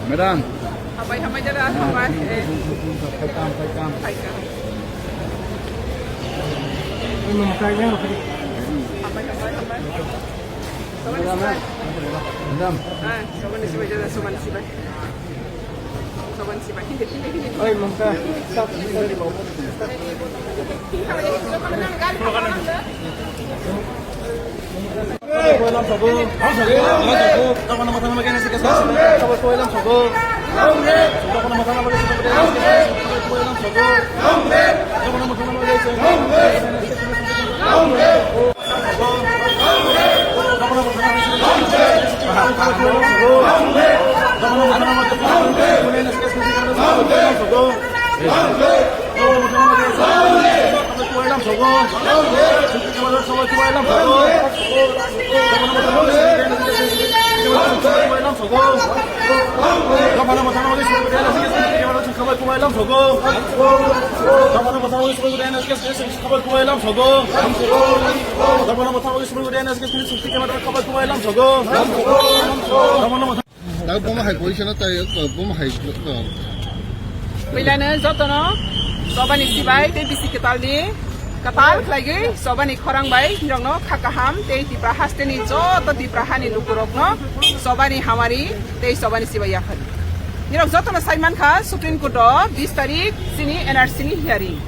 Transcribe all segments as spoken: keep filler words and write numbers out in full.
Madam. Hambai, hambai, jada, hambai. Eh. Phaikam, phaikam. Phaikam. Hambai, hambai, hambai. Madam. Ah, soban sibai, jada, soban sibai. Soban sibai. Hindi, hindi, hindi. Oi, mangsa. Dak bomo hai position o tai bomo hai. Puilano jotono sobani sibai tei bisi kwtalni kwtal khlaigwi sobani khorang bai nirokno kha kaham tei Tipra hasteni joto Tipra hani lukurokno sobani hamari tei sobani sibai yaphari. Nirok jotono sai mankha Supreme Court o bis tarik chini N R C ni hearing.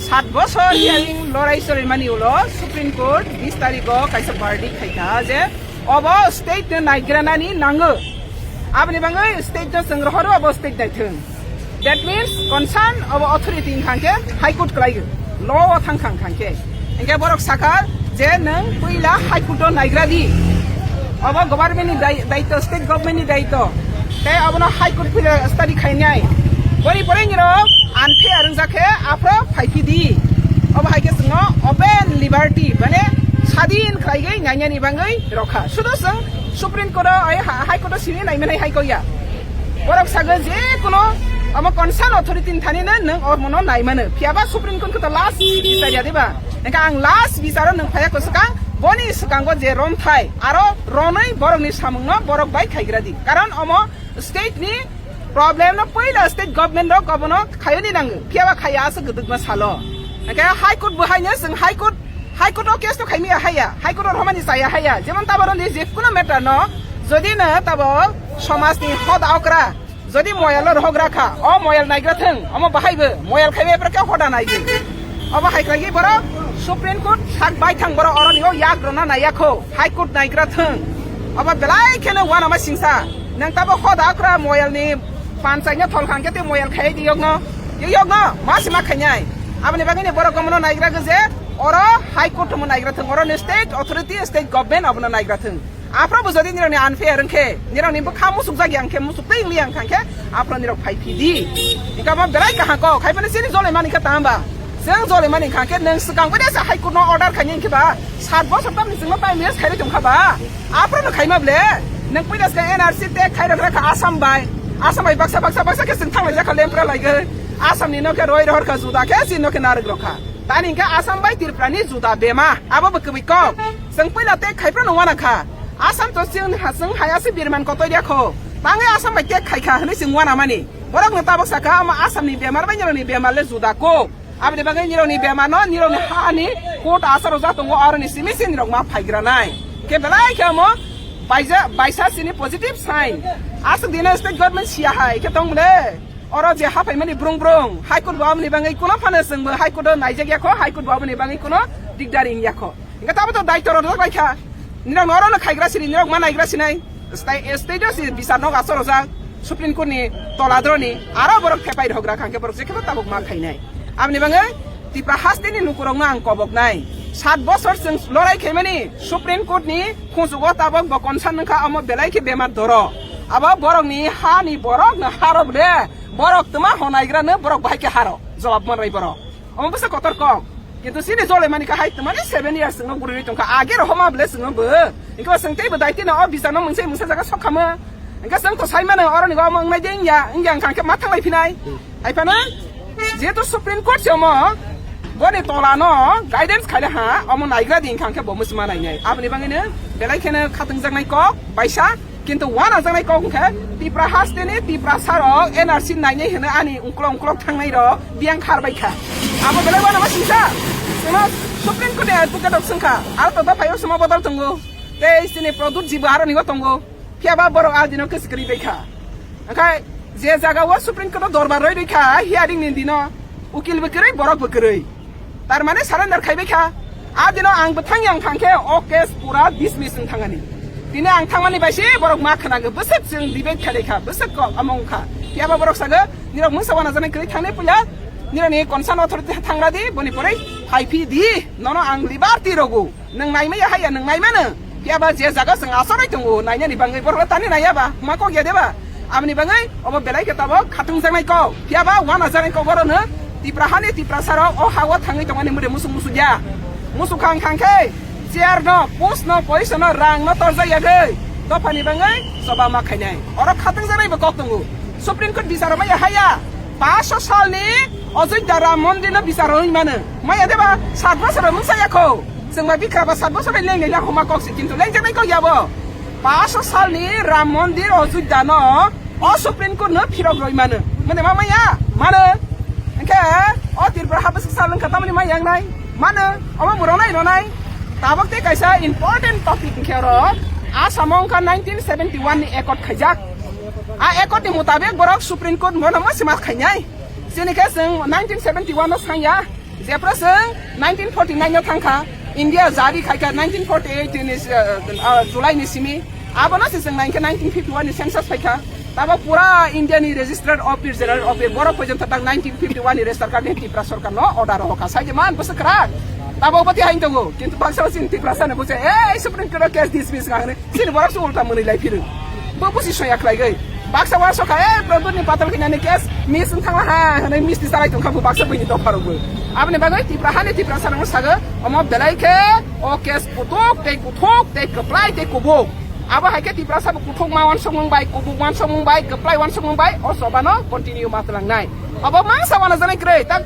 Sat bosor hearing lorai sorimani ulo Supreme Court bis tariko kaisa verdict khaikha je obo state no naigranani nango. Aboni bagwi state no chwng rohoro obo state naithwng. That means concern obo authority wngkha khe High Court kwlaigo, law o thangkha wngkha khe. Hingke borok sakha je nwng puila High Court o naigra di. Obo government ni dai-, daitw, state government ni daitw. Tei obono High Court puila study khainai. Boni pore nirok unfair wngjak khe aphro phaiphidi. Obo hai khe chwngno open liberty, mane sadin khlaigwi nainani bagwi rokha. Sudo chwng Supreme Court o, ai, ha-, High Court o simi naimanai hai kok ya. Borok sago je kuno omo concern authority ni thani no nwng omono naimano. Phiya ba Supreme Court khe to last bichar ya diba? Hingke ang last bicharo nwng phaya ko swkang, boni swkango je romthai, aro ronwi borokni samungno borok bai khaigra di. Karon omo state ni problem no puila state government rok obono khayoni nango. Phiya ba khaya aswk gwdwkma salo. Hingke High Court bo haino chwng High Court, High Court o case to khaimi ya haya, High Court o romani chaya haya. Jemon taboro ni je kuno matter no, jodi no tabo somaj ni hoda okra, jodi moyal no rohok rakha, o moyal naigra thwng, omo bahai bo moyal khaibai pore khe hoda naigwi. Obo hai khlaigwi borok Supreme Court sak bai thang borok oroni o yak rwna naiya kho, High Court naigra thwng. Obo belai kheno uanama singsa. Nang tabo hoda okra moyal ni panchai no thol khang khe tei moyal khai di yokno. Yo yokno, ma se ma khainai. Aboni bagwi ni borok omono naigra gwi je oro High Court omo naigra thwng, oro ni state authority, state government obono naigra thwng. Aphro bo jodi nirokni unfair wngkhe, nirokni bwkha musukjak ya wngkhe, musuk twi wngli ya wngkha khe, aphro nirok phai phidi. Hingke abo belai kaham kok, hai phano chini jolai mani khe tamo ba? Chwng jolai mani kha khe nwng swkang bai se High Court no order khaini hingke ba, sat bosor tamni chwngno time waste khairwi tongkha ba? Aphro no khaima ble, nwng puila swkang N R C tag khairok rakha Assam bai, Assam bai baksa, baksa, baksa khe chwng thanglaijak kha lempra laigwi. Assam ni no khe roi rohor kha juda khe, chini no khe narwk rok kha. Tani hingke Assam bai Tripura ni juda bema, abo bo kwbwi kok. Chwng puila tag khai phano uana kha. Assam to chwng ha-, chwng haya se birman kotoi ya kho. Tangwi Assam bai tag khai kha hwnwi chwng uana mani. Borok no tabok sakha, omo Assam ni bemar bai nirok ni bemar le juda kok. Aboni bagwi nirok ni bemar no, nirok ni ha ni court asaro ja tongo, aro ni simi se nirok ma phaigra nai. Khe belai khe omo baija, baisa sini positive sign. Aswk dino state government siya hai khe tong mole. Oro je haphaimani brung brung, High Court bo aboni bagwi kuno phano chwngbo High Court o naijak ya kho, High Court bo aboni bagwi kuno dikdari wng ya kho. Hingke tamo to daityo rok rok lai kha. Nirok no oro no khaigra sini, nirok ma naigra sinai. Stai-, state o si bisar nok asoro jak, Supreme Court ni tola dro ni, aro borok thepai rok gra kha, hingke borok je khe bo tabok ma khainai. Aboni bagwi Tipra haste ni lukurok no ang kobok nai. Sat bosor chwng lorai khaimani Supreme Court ni khunjugo tabok bo concern wngkha, omo belai khe bemar doro. Abo borok ni ha ni borok no haro ble, borok twma honaigra no borok bahai khe haro. Jawab manrai borok. Omo bwsa kotor kok. Kintu chini jole mani kha hai twmani seven years chwngno guriwi tongkha. Age rohoma ble chwngno bo. Hingke ba chwng teibo daitino o bisano mungsa mungsa jaga sokhamo. Hingke chwng to saimano oroni go omo wngnai de wngya, wngya wngkha hingke ma thanglai phinai. Hai phano jehetu Supreme Court se omo Boni tola no guidance khaile ha, omo naigra di hwnkha khe bo muchima nainai. Aboni bagwi no belai kheno khatungjaknai kok baisa, kintu wanajaknai kok hwnkhe Tipra haste ni Tiprasa rok N R C nainai hwno ani ungklok ungklok thangnai rok biyang khar bai kha. Abo belai wanama singsa. Chwngno Supreme Court ni advocate rok swngkha, aro to dophaio suma bodol tongo. Tei chini Pradyut ji bo aro nigo tongo. Phiya ba borok a dino kwchwk kwrwi bai kha. Hwnkhe je jaga o Supreme Court o dorbar rwi rwi kha, hearing ni dino ukil bo kwrwi, borok bo kwrwi. Tar mane surrender khai bai kha. A dino ang bwthang yang thang khe o case pura dismiss wng thangani. Tini ang thangmani bai se borok ma khwnago, bwswk chwng debate khlai kha, bwswk kok amo wng kha. Phiya ba borok sago, nirok mungsa wana janai kwrwi thangnai puila, nirok ni concern authority thangra di, boni pore phai phi di, nono ang liberty rogo. Nwng naimaya haya, nwng naimano. Phiya ba je jaga chwng achorwi tongo, nainani bangwi borok tani naiya ba, ma kok ya de ba? Aboni bangwi obo belai khe tabok khatungjaknai kok. Phiya ba wanajaknai kok oro no Tipra hani Tiprasa rok o ha o thangwi tongmani mure musuk musuk ya. Musuk khang khang khe chair no, post no, position no, rang no torjak yagwi dophani bangwi choba ma khainai. Oro khatungjaknai bo kok tongo. Supreme Court bichar maya haya. Paanch sal ni Ojodhya Ram Mondir no bichar wngwi mano. Maya de ba? Sat bosor mungsa ya kho. Chwng bai bikra ba sat bosor bai lenglai lang homa kok se, kintu lengjaknai kok ya bo. Paanch sal ni Ram Mondir Ojodhya no o Supreme Court no phirok roi mano. Mane ma maya? Mano. Hwnkhe o Tripura ha bwswk sal wngkha tamoni ma yang nai? Mano. Omo bo ronai ronai. Tabok tei kaisa important topic hwnkhe oro Assam o wngkha nineteen seventy one ni accord khaijak. A accord ni mutabek borok Supreme Court mono ma sima khainai. Chini khe chwng nineteen seventy one no sanya. Jephru chwng nineteen forty nine no thangkha, India jari khaikha nineteen forty eight ni, uh, uh, July ni simi. Abono se chwng nainkhe nineteen fifty one ni census phaikha. Tabo pura India ni registered office, general office, borok poito tak nineteen fifty one ni register card ni Tripura sarkar no order rohorkha. Sai je man bwswk kwrak. Tabo bati hain tongo. Kintu baksa chini Tripura sano buje, "Ei, Supreme Court o case dismiss ngang." Chini borok se ulta mwnwi lai phirwi. Bo busi soya khlaigwi. Baksa wa sokha, "Eh, Pradyut ni patal kanya ni case miss wng thangla ha," hwnwi misti salai tongkha bo baksa buini dopha rokbo. Aboni bagwi Tripura hani Tripura sarang sago, omo belai khe o case kutuk tei kuthuk tei kwplai tei kubuk. Abo hai khe Tripura sabo kuthuk ma wansukmung bai, kubuk wansukmung bai, kwplai wansukmung bai, o choba no continue ma twlangnai. Obo mangsa wana janai kwrwi, tak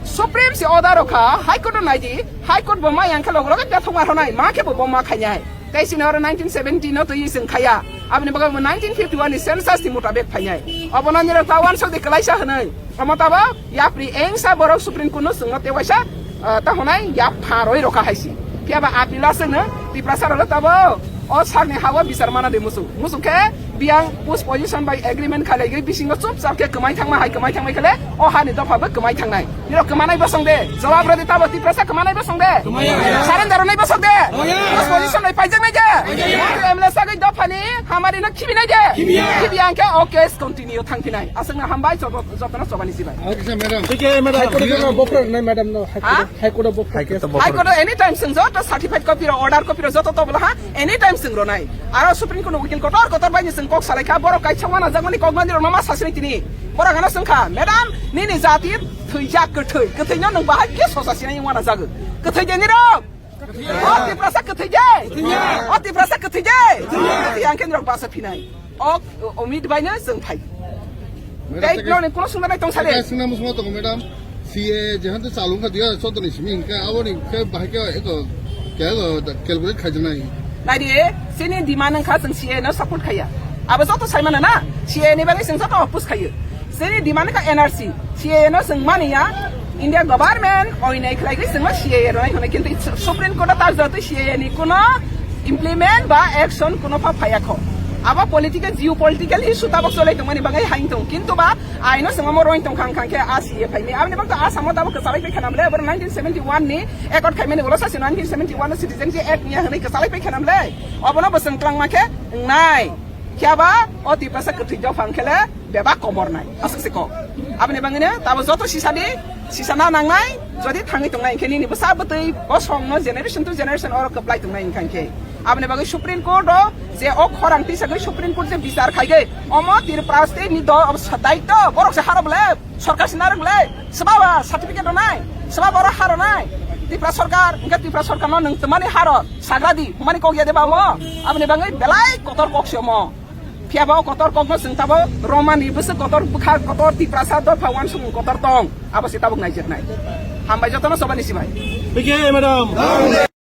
Supreme se order rokha, High Court no naidi, High Court bo ma yang khe log log tethok ma rwnai, ma khe bo bo ma khainai. Tei chini oro nineteen seventy no twi chwng khaya. Aboni bagwi bo nineteen fifty one ni census ni mutabek phainai. Obono nirok ta wansok de kwlaisa hwnwi. Omo tabo yapri engsa borok Supreme Court no chwngno tewaisa, ah, ta hwnai yap pharoi rokha haisi. Phiya ba appeal aswkno Tiprasa rok tabo o sakni hawa bichar mana de musu. Musu khe biyang post position by agreement khalai gwi bisingo chupchap khe kwmai thangma hai kwmai thangmai khale o hani dopha bo kwmai thangnai. Nirok kwmanai bosong de, jawab rw de tabo Tiprasa kwmanai bosong de. Kwmaya. Surrender rwnai bosong de. Kwmaya. Opposition bai paijaknai de. Kwmaya. Mantri M L A sagwi dophani hamari no khibinai de. Khibiyang khe o case continue thangphinai. Aswkno hambai joto, jotono chobani sibai. Okay, sir, madam. Thik hai, madam. High Court o bopra nai, madam, no. High Court, High Court o bopra case. High Court o anytime chwng joto certified copy rok, order copy rok joto tobla ha, anytime chwng rwnai. Aro Supreme Court no ukil kotor kotor bai ni chwng kok salai kha, borok kaisa wana jakmani kok mani rok no ma sasini tini. Borok ano chwng kha, "Madam, nini jati thwijak kwthwi, kwthwi no nwng bahai khe sosa sinai wana jago. Kwthwi de nirok. O Tiprasa kwthwi de. O Tiprasa kwthwi de. Kwthwi ang khe nirok basa phinai." O, o, omit bai no chwng phai. Madam, tei teke-, no ni kuno sungna bai tong sale. Teke sungna musma tongo, madam. C A A jehan to chalung kha diya, sotoni simi hingka, abo ni khe bahai khe eko, khe eko calculate khai janai. Nai di, sini demand wngkha chwng C A A no support khaiya. Abo joto sai mana na, C A A ni bagwi chwng joto oppose khaio. Sini demand wngkha N R C, C A A no chwng mani ya, India government oinai khlai gwi chwngno C A A rwnai hwnwi, kintu Supreme Court o ta joto C A A ni kuno implement ba action kuno pha phaiya kho. Abo political, geopolitical issue tabok cholai tongmani bagwi hain tong, kintu ba aino chwng omo roin tong khang khang khe a C A A phaini. Aboni bagwi Assam o tabok kwchalai pai khanam le, abo nineteen seventy one ni accord khaimani ulo sasi nineteen seventy one citizenship act ni hwnwi kwchalai pai khanam le. Obono bo chwng twlangma khe wngnai. Phiya ba o Tiprasa kwthwi dophang khe le bebak komor nai. Aswk se kok. Aboni bagwi no tabo joto sisa di, sisa na nangnai, jodi thangwi tongnai hwnkhe nini bwsa bwtwi bosong no generation to generation oro kwplai tongnai hwnkha hwnkhe. Aboni bagwi Supreme Court o je o khorang tisagwi Supreme Court je bichar khaigwi, omo Tripura state ni do, obo sa-, daityo, borok se haro bole, sorkar se narwk bole, swbaba certificate rwnai, swbaba oro ha rwnai. Tripura sorkar, hwnkhe Tripura sorkar no nwng twmani haro, sagra di, hwnmani kok ya de ba omo? Aboni bagwi belai kotor kok se omo. Phiya ba o kotor kokno chwng tabo Romani bwswk kotor bwkha kotor Tiprasa dopha uansukmung kotor tong, abo se tabuk naijaknai. Hambai jotono sobani sibai. P K madam.